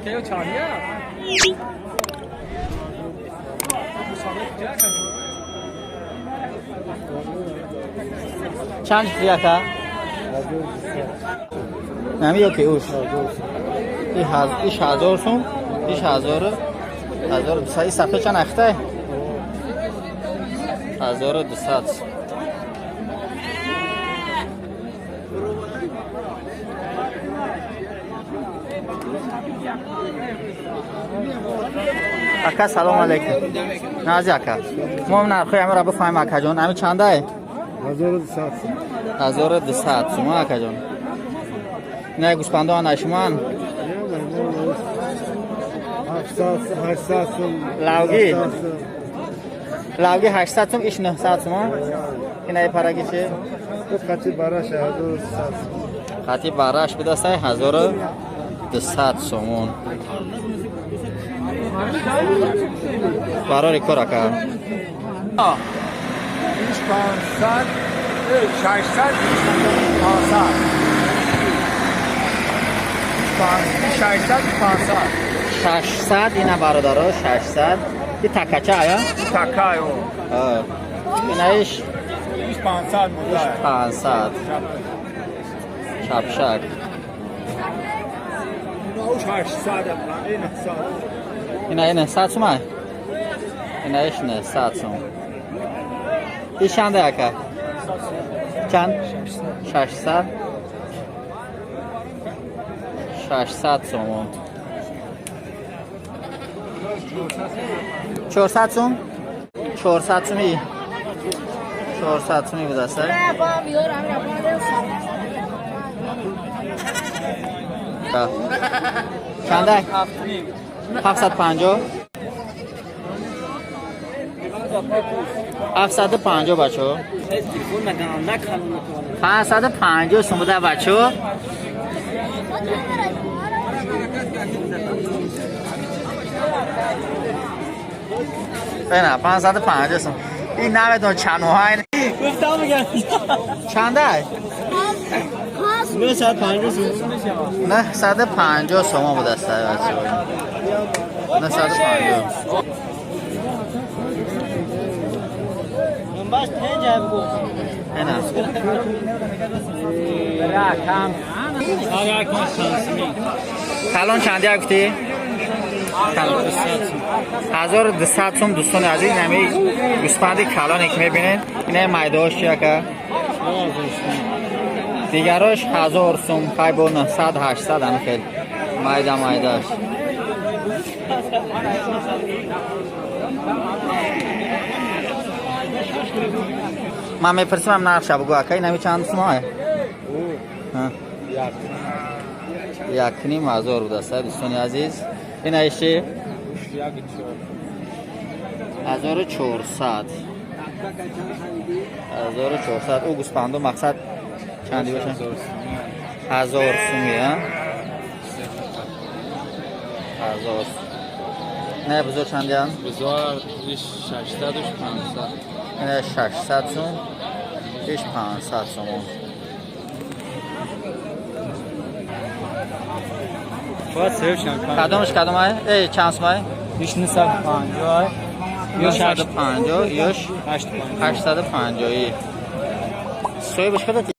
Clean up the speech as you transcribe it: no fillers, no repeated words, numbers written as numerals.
Чанд яка? Нами ё ки уш? Иш 1000 сум, иш 1200. Сафе чанд ахтай? 1200. Ака, салом алейкум. Нази ака. Мо нархои ҳамаро бифаҳмем, акаҷон. Ами чандай? 1200. 1200 сум, акаҷон. Не гӯспандо ана шуман? 700, 800 сум. Лавги? Лавги 800 сум, иш 900 сум. Инаи параги чи? Хати бараш 1200 сум. Хати бараш бидастай 1200 сомон. Барори кор, ака. 500, 600, 500. 600, 500. 600 ина, бародаро, 600. И такача ая? Такаю. Инаиш? 500 мудай. 500. Шапшак. 800, 900. Ина 900 сум ай? Инаиш 900 сум. И чанда, ака? Чанд? 600. 600 сомон. 400 сум? 400 суми. 400 суми будаст. Чанда? 750. 750, бачо. 550 сум буда, бачо. نه 550 сум. Ин намедон чанд моҳа. Гуфтам, мегам. Чанда? 950 сум. 950 сомон будаст, бачо. 950. باش پنج بگو. نه. رقم. کلان چندی گفتی؟ 1200 сум, дӯстони азиз, нами гӯспанди калоне ки мебинед, ина майдаош чи, ака? Дигарош 1000 сум, хай бо 900, 800, ами хел майда майдааш. Ман мепурсимам, нархша бугӯ, ака, инами чанд сум ай? 1500 будаст, дӯстони азиз. Ина иши? 1400. 1400. Ӯ гӯспанду мақсад чанди боша? 1000 суми, а? 1000. Не, бузор чандиан? Бузор 600, 500. Ина 600 сум, иш 500 сомон. Кадомаш кадом ай? Эй, чанд сум ай? 950. 950 ёш 850. Соҳибаш када?